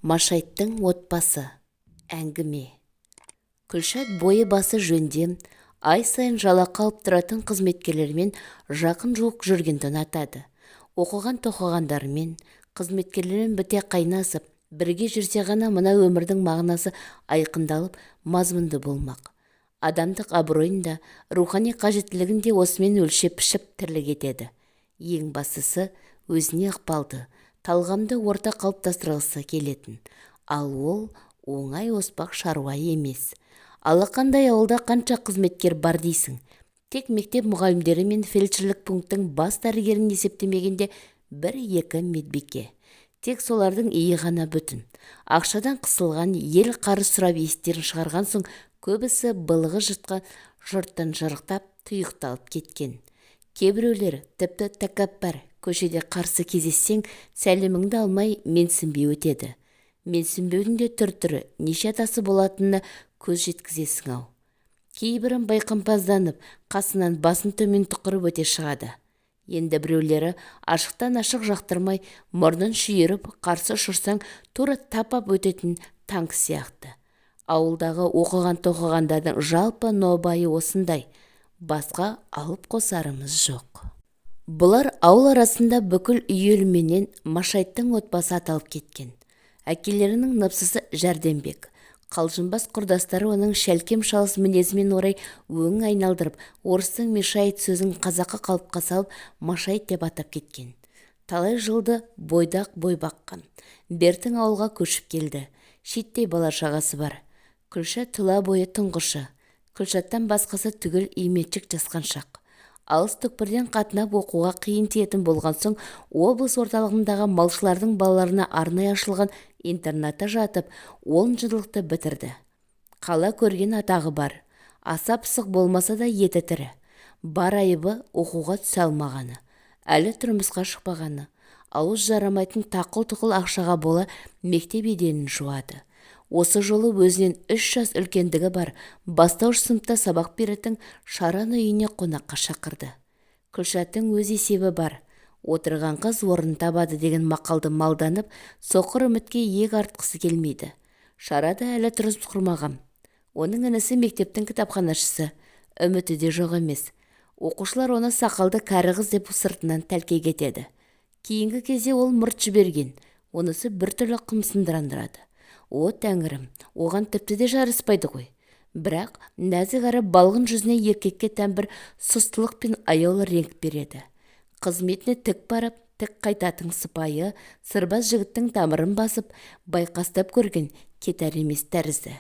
Машайттың отбасы. Әңгіме. Күлшат бойы басы жөндем, ай сайын жалақы алып тұратын қызметкерлермен жақын-жуық жүргенді ұнатады. Оқыған-тоқығандарымен, қызметкерлермен біте қайнасып, бірге жүрсе ғана мына өмірдің мағынасы айқындалып, мазмұнды болмақ. Адамдық абыройын да, рухани қажеттілігін де осымен өлшеп-пішіп тірлік етеді. Ең бастысы, өзіне ықпалды, талғамды орта қалыптастырғысы келетін. Ал ол оңай оспақ шаруа емес. Алақандай ауылда қанша қызметкер бар дейсің? Тек мектеп мұғалімдері мен фельдшерлік пункттің бас дәрігерін есептемегенде бір-екі медбике. Тек солардың иі ғана бүтін. Ақшадан қысылған ел қарыз сұрап естерін шығарған соң көбісі былығы жыртқан жұрттан жырықтап, тұйықталып кеткен. Кейбіреулер тіпті тәкаппар, көшеде қарсы кездессең, сәлеміңді алмай менсінбей өтеді. Менсінбеудің де түр-түрі, неше атасы болатынына көз жеткізесің-ау. Кейбірін байқампазданып, қасынан басын төмен тұқырып өте шығады. Енді біреулері ашықтан-ашық жақтырмай, мұрнын шүйіріп, қарсы ұшырсаң, тура тапап өтетін танк сияқты. Ауылдағы оқыған-тоқығандардың жалпы нобайы осындай, басқа алып қосарымыз жоқ. Бұлар ауыл арасында бүкіл үйелменен Машайттың отбасы аталып кеткен. Әкелерінің ныпсысы Жәрдембек. Қалжыңбас құрдастары оның шәлкем шалыс мінезімен орай өңін айналдырып, орыстың мешает сөзін қазақы қалыпқа салып, Машайт деп атап кеткен. Талай жылды бойдақ бой баққан. Бертін ауылға көшіп келді. Шиттей бала-шағасы бар. Күлшат тұла бойы тұңғышы. Күлшаттан басқасы түгел именшік жасқаншақ. Алыс түкпірден қатынап оқуға қиын тиетін болған соң облыс орталығындағы малшылардың балаларына арнайы ашылған интернатта жатып, 10 жылдықты бітірді. Қала көрген атағы бар. Аса пысық болмаса да еті тірі. Бар айыбы оқуға түсе алмағаны, әлі тұрмысқа шықпағаны. Ауыз жарамайтын тақыл-тұқыл ақшаға бола мектеп еденін жуады. Осы жолы өзінен 3 жас үлкендігі бар, бастауыш сыныпта сабақ беретін Шараны үйіне қонаққа шақырды. Күлшаттың өз есебі бар. Отырған қыз орнын табады деген мақалды малданып, соқыр үмітке иек артқысы келмейді. Шара да әлі тұрмыс құрмаған. Оның інісі мектептің кітапханашысы. Үміті де жоқ емес. Оқушылар оны сақалды кәрі қыз деп сыртынан тәлкек етеді. Кейінгі кезде ол мұрт жіберген. Онысы біртүрлі қымсындырандырады. О, тәңірім, оған тіпті де жараспайды ғой. Бірақ нәзік әрі балғын жүзіне еркекке тән бір сұстылық пен аяулы реңк береді. Қызметіне тік барып, тік қайтатын сыпайы, сырбаз жігіттің тамырын басып, байқастап көрген кетер емес тәрізді.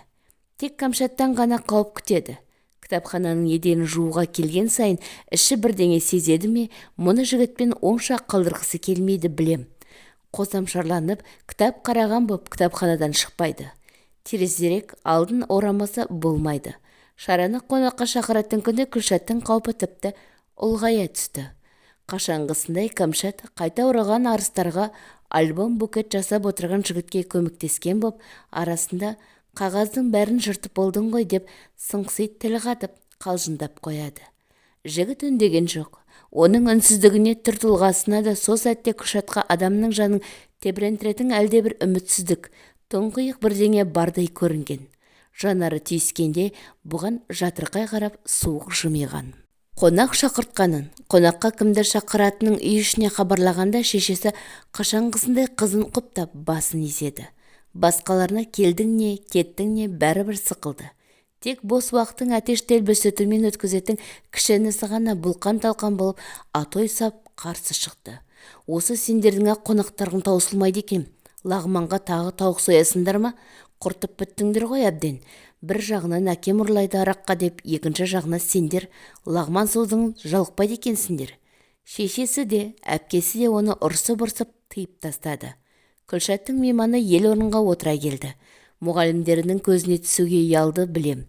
Тек Кәмшаттан ғана қауіп күтеді. Кітапхананың еденін жууға келген сайын іші бірдеңе сезеді ме, мұны жігітпен оңша қалдырғысы келмейді білем. Қосамшарланып, кітап қараған боп кітапханадан шықпайды. Терезерек алдын орамаса болмайды. Шараны қонаққа шақыратын күні Күлшаттың қаупі тіпті ұлғая түсті. Қашанғысындай Кәмшат қайта оралған арыстарға альбом букет жасап отырған жігітке көмектескен боп, арасында қағаздың бәрін жыртып болдың ғой деп сыңси тіл қатып қалжыңдап қояды. Жігіт үндеген жоқ. Оның үнсіздігіне түр тұлғасына да сол сәтте Күлшатқа адамның жанын тебірентіретін әлдебір үмітсіздік, тұңғиық бірдеңе бардай көрінген. Жанары түйіскенде бұған жатырқай қарап суық жымиған. Қонақ шақыртқанын, қонаққа кімді шақыратынын үй ішіне хабарлағанда шешесі қашанғысындай қызын құптап басын изеді. Басқаларына келдің не, кеттің не бәрібір сықылды. Тек бос уақытын әтеш телбесетумен өткізетін кіші інісі ғана бұлқан-талқан болып атой сап қарсы шықты. Осы сендердің-ақ қонақтарың таусылмайды екен. Лағманға тағы тауық соясыңдар ма? Құртып біттіңдер ғой әбден. Бір жағынан әкем ұрлайды араққа деп, екінші жағынан сендер лағман судың жалықпайды екенсіңдер. Шешесі де, әпкесі де оны ұрсып-ұрсып тыйып тастады. Күлшаттың мейманы ел орынға отыра келді. Мұғалімдерінің көзіне түсуге ұялды білем.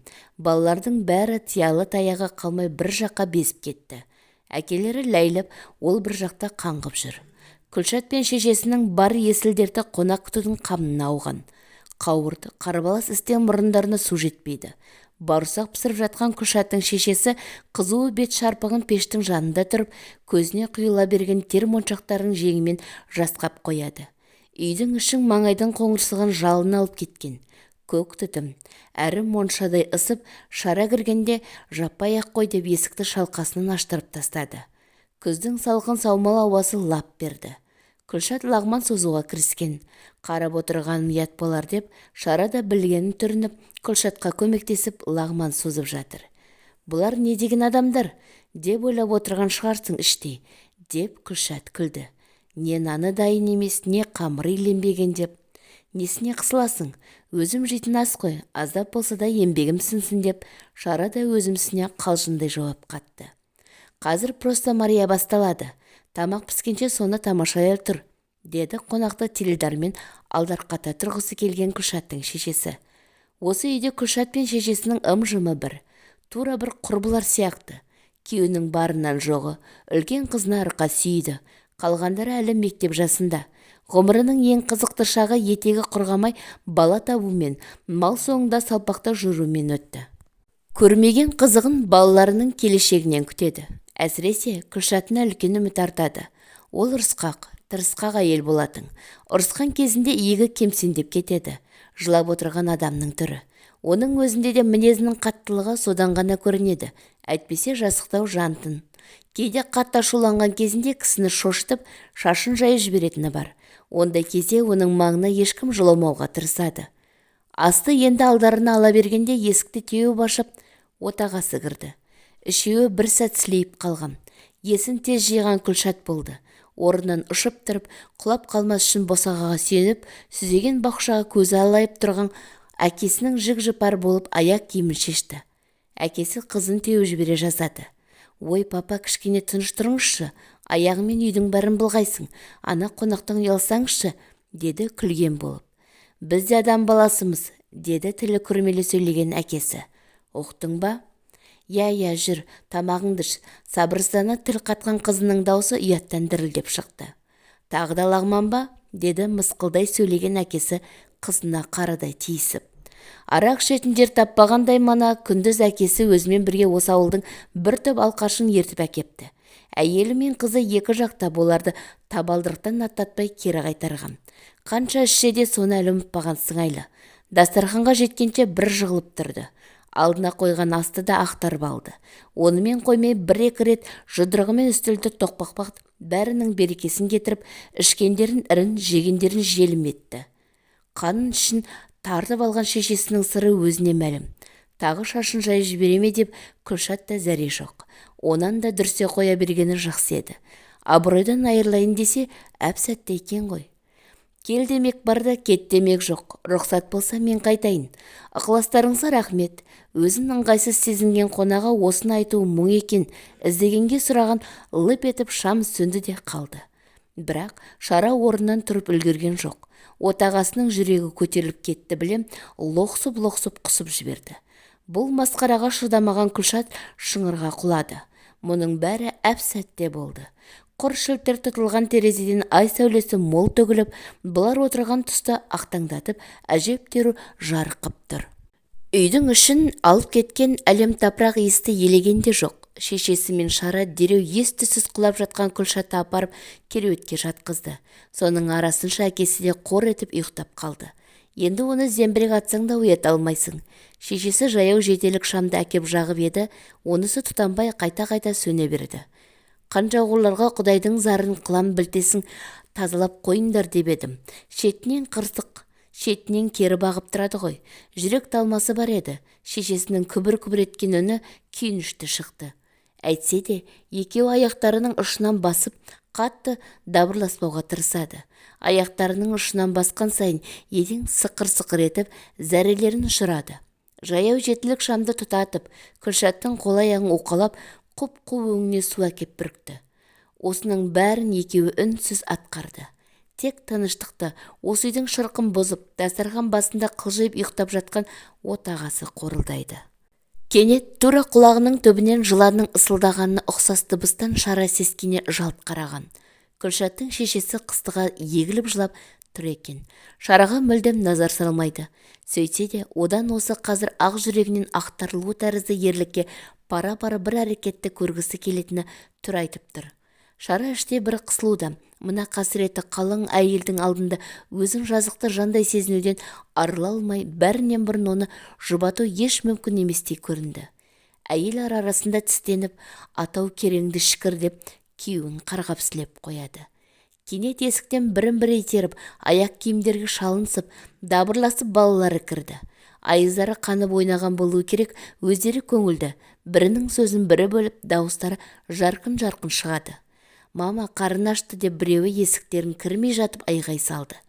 Балалардың бәрі тиялы таяғы қалмай бір жаққа безіп кетті. Әкелері ләйліп, ол бір жақта қаңғып жүр. Күлшат пен шешесінің бар есіл дерті қонақ күтудің қамына ауған. Қауырт, қарбалас істен мұрындарына су жетпейді. Бауырсақ пісіріп жатқан Күлшаттың шешесі қызуы бет шарпығын пештің жанында тұрып, көзіне құйыла берген тер моншақтарын жеңімен жасқап қояды. Үйдің ішін маңайдан қоңырсыған жалын алып кеткен. Көк түтін, әрі моншадай ысып, Шара кіргенде жаппай-ақ қой деп есікті шалқасынан аштырып тастады. Күздің салқын саумал ауасы лап берді. Күлшат лағман созуға кіріскен. Қарап отырғаным ұят болар деп, Шара да білгенін түрініп, Күлшатқа көмектесіп лағман созып жатыр. Бұлар не деген адамдар, деп ойлап отырған шығарсың іштей, деп Күлшат күлді. Не наны дайын емес, не қамыры иленбеген деп. Несіне қысыласың, өзім жейтін ас қой, аздап болса да еңбегім сіңсін деп, Шара да өзімсіне қалжыңдай жауап қатты. Қазір просто Мария басталады, тамақ піскенше соны тамашалай тұр, деді қонақты теледидармен алдарқата тұрғысы келген Күлшаттың шешесі. Осы үйде Күлшат пен шешесінің ым-жымы бір, тура бір құрбылар сияқты. Күйеуінің барынан жоғы, үлкен қызына арқа сүйеді, қалғандары әлі мектеп жасында. Ғұмырының ең қызықты шағы етегі құрғамай бала табумен, мал соңында салпақта жүрумен өтті. Көрмеген қызығын балаларының келешегінен күтеді. Әсіресе Күлшатына үлкен үміт артады. Ол ұрысқақ, тырысқақ әйел болатын. Ұрысқан кезінде иегі кемсеңдеп кетеді. Жылап отырған адамның түрі. Оның өзінде де мінезінің қаттылығы содан ғана көрінеді. Әйтпесе жасықтау жантын. Кейде қатты ашуланған кезінде кісіні шошытып, шашын жайып жіберетіні бар. Ондай кезде оның маңына ешкім жоламауға тырысады. Асты енді алдарына ала бергенде есікті теуіп ашып, отағасы кірді. Үшеуі бір сәт сілейіп қалған. Есін тез жиған Күлшат болды. Орнынан ұшып тұрып, құлап қалмас үшін босағаға сүйеніп, сүзеген бақшаға көзі алайып тұрған әкесінің жік-жіпар болып аяқ киімін шешті. Әкесі қызын теуіп жібере жазады. Ой, папа, кішкене тыныш тұрыңызшы, аяғымен үйдің бәрін былғайсың, ана қонақтан ұялсаңызшы, деді күлген болып. Біз де адам баласымыз, деді тілі күрмелі сөйлеген әкесі. Ұқтың ба? Иә, иә, жүр, тамағыңды іш. Сабырсыздана тіл қатқан қызының даусы ұяттан дірілдеп шықты. Тағы да лағман ба? Деді мысқылдай сөйлеген әкесі қызына қарадай тиісіп. Арақ ішетін жер таппағандай мана күндіз әкесі өзімен бірге осы ауылдың бір топ алқашын ертіп әкепті. Әйелі мен қызы екі жақтап оларды табалдырықтан аттатпай кері қайтарған. Қанша ішсе де соны әлі ұмытпаған сыңайлы. Дастарханға жеткенше бір жығылып тұрды. Алдына қойған асты да ақтарып алды. Онымен қоймай бір-екі рет жұдырығымен үстелді тоқпақпақ бәрінің берекесін кетіріп, ішкендерін ірін, жегендерін желім етті. Қанын ішін тартып алған шешесінің сыры өзіне мәлім. Тағы шашын жайып жібере ме деп Күлшат та зәре жоқ. Онан да дүрсе қоя бергені жақсы еді. Абыройдан айырылайын десе, әп-сәтте екен ғой. Кел демек бар да, кет демек жоқ. Рұқсат болса мен қайтайын. Ықыластарыңызға рахмет. Өзін ыңғайсыз сезінген қонаға осыны айту мұң екен. Іздегенге сұраған лып етіп шам сөнді де қалды. Бірақ Шара орнынан тұрып үлгерген жоқ. Отағасының жүрегі көтеріліп кетті білем, лоқсып-лоқсып құсып жіберді. Бұл масқараға шыдамаған Күлшат шыңырға құлады. Мұның бәрі әп-сәтте болды. Құр шілтер тұтылған терезеден ай сәулесі мол төгіліп, бұлар отырған тұста ақтаңдатып, әжептәуір жарқып тұр. Үйдің ішін алып кеткен әлем тапырақ иісті елеген де жоқ. Шешесі мен Шара дереу ес-түссіз құлап жатқан Күлшатты апарып кереуетке жатқызды. Соның арасынша әкесі де қор етіп ұйықтап қалды. Енді оны зеңбірек атсаң да оята алмайсың. Шешесі жаяу жетелік шамды әкеп жағып еді, онысы тұтанбай қайта-қайта сөне берді. Қанжауғырларға құдайдың зарын қылам білтесін тазалап қойыңдар деп едім. Шетінен қырсық, шетінен кері бағып тұрады ғой. Жүрек талмасы бар еді. Шешесінің күбір-күбір еткен үні күйінішті шықты. Әйтсе де, екеуі аяқтарының ұшынан басып, қатты дабырласпауға тырысады. Аяқтарының ұшынан басқан сайын еден сықыр-сықыр етіп, зәрелерін ұшырады. Жаяу жетілік шамды тұтатып, Күлшаттың қол-аяғын уқалап, құп-қу өңіне су әкеп бүрікті. Осының бәрін екеуі үнсіз атқарды. Тек тыныштықты, осы үйдің шырқын бұзып, дастархан басында қылжиып ұйықтап жатқан отағасы қорылдайды. Кенет тура құлағының түбінен жыланның ысылдағанына ұқсас дыбыстан Шара сескене жалт қараған. Күлшаттың шешесі қыстыға егіліп жылап тұр екен. Шараға мүлдем назар салмайды. Сөйтсе де, одан осы қазір ақ жүрегінен ақтарылуы тәрізді ерлікке пара-пара бір әрекетті көргісі келетіні түр айтып тұр. Шара іште бір қысылуда, Мына қасіреті қалың әйелдің алдында өзін жазықты жандай сезінуден арыла алмай, бәрінен бұрын оны жұбату еш мүмкін еместей көрінді. Әйел ара-арасында тістеніп, атау кереңді шікір деп күйеуін қарғап сілеп қояды. Кенет есіктен бірін-бірі итеріп, аяқ киімдерге шалынысып, дабырласып балалары кірді. Айыздары қанып ойнаған болуы керек, өздері көңілді, бірінің сөзін бірі бөліп, дауыстары жарқын-жарқын шығады. Мама, қарын ашты деп біреуі есіктерін кірмей жатып айғай салды.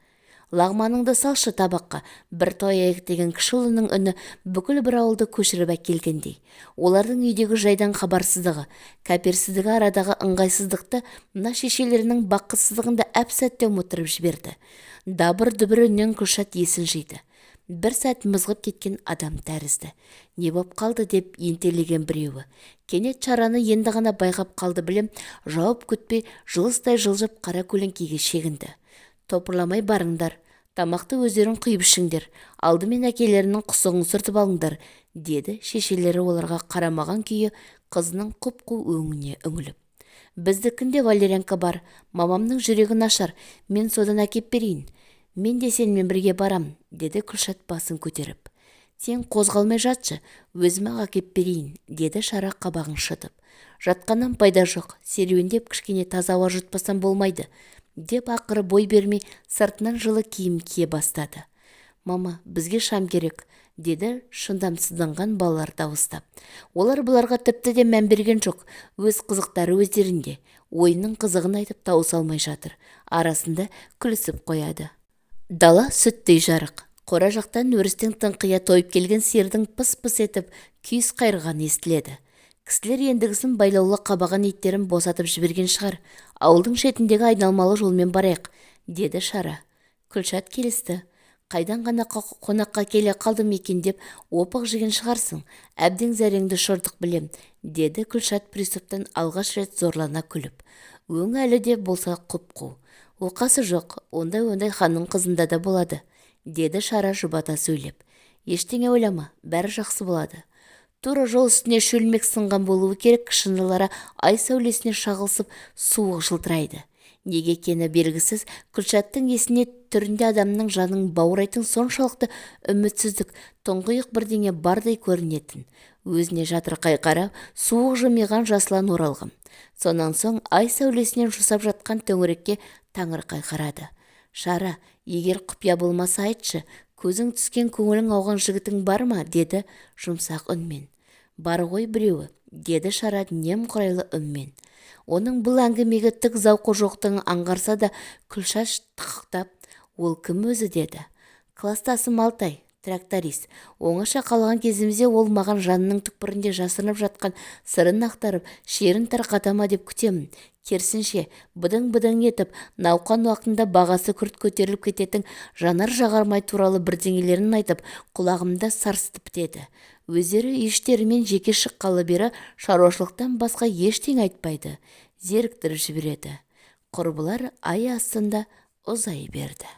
Лағманыңды салшы табаққа, бір тояйық деген кіші ұлының үні бүкіл бір ауылды көшіріп әкелгендей. Олардың үйдегі жайдан хабарсыздығы, кәперсіздігі арадағы ыңғайсыздықты мына шешелерінің бақытсыздығын да әп-сәтте ұмыттырып жіберді. Дабыр-дүбір үннен Күлшат есін жиды. Бір сәт мызғып кеткен адам тәрізді. Не боп қалды деп ентелеген біреуі. Кенет Шараны енді ғана байқап қалды білем, жауап күтпей жылыстай жылжып қара көлеңкеге шегінді. Топырламай барыңдар, тамақты өздерің құйып ішіңдер, алдымен әкелерінің құсығын сүртіп алыңдар, деді шешелері оларға қарамаған күйі қызының құп-қу өңіне үңіліп. Біздікінде валерьянка бар, мамамның жүрегі нашар, мен содан әкеп берейін. Мен де сенімен бірге барам, деді Күлшат басын көтеріп. Сен қозғалмай жатшы, өзім-ақ әкеп берейін, деді Шара қабағын шытып. Жатқаннан пайда жоқ, серуендеп кішкене таза ауа жұтпасам болмайды, деп ақыры бой бермей сыртынан жылы киім кие бастады. Мама, бізге шам керек, деді шындамсызданған балалар дауыстап. Олар бұларға тіпті де мән берген жоқ, өз қызықтары өздерінде, ойынның қызығын айтып тауыса алмай жатыр, арасында күлісіп қояды. Дала сүттей жарық. Қора жақтан өрістен тыңқия тойып келген сиырдың пыс-пыс етіп күйіс қайырғаны естіледі. Кісілер ендігісін байлаулы қабаған иттерін босатып жіберген шығар. Ауылдың шетіндегі айналмалы жолмен барайық, деді Шара. Күлшат келісті. Қайдан ғана қонаққа келе қалдым екен деп опық жеген шығарсың. Әбден зәреңді ұшырдық білем, деді Күлшат приступтан алғаш рет зорлана күліп. Өңі әлі де болса құп-қу. Оқасы жоқ, ондай-ондай ханның қызында да болады, деді Шара жұбата сөйлеп. Ештеңе ойлама, бәрі жақсы болады. Тура жол үстіне шөлмек сынған болуы керек, шынылары ай сәулесіне шағылысып суық жылтырайды. Неге екені белгісіз, Күлшаттың есіне түрінде адамның жанын баурайтын соншалықты үмітсіздік, тұңғиық бірдеңе бардай көрінетін. Өзіне жатырқай қарап, суық жымиған жаслан оралған. Сонан соң ай сәулесінен жасап жатқан төңірекке таңырқай қарады. Шара, егер құпия болмаса айтшы, көзің түскен көңілің ауған жігітің бар ма, деді жұмсақ үнмен. Бар ғой біреуі, деді Шара немқұрайлы үнмен. Оның бұл әңгімеге түк зауқы жоқтығын аңғарса да Күлшат тықықтап, ол кім өзі деді. Кластасым Алтай, тракторист. Оңаша қалған кезімізде ол маған жанының түкпірінде жасырынып жатқан сырын ақтарып, шерін тарқата ма деп күтемін. Керісінше, быдың-быдың етіп, науқан уақытында бағасы күрт көтеріліп кететін жанар-жағармай туралы бірдеңелерін айтып, құлағымда сарсытып бітеді. Өздері үй-іштерімен жеке шыққалы бері шаруашылықтан басқа ештеңе айтпайды, зеріктіріп жібереді. Құрбылар ай астында ұзай берді.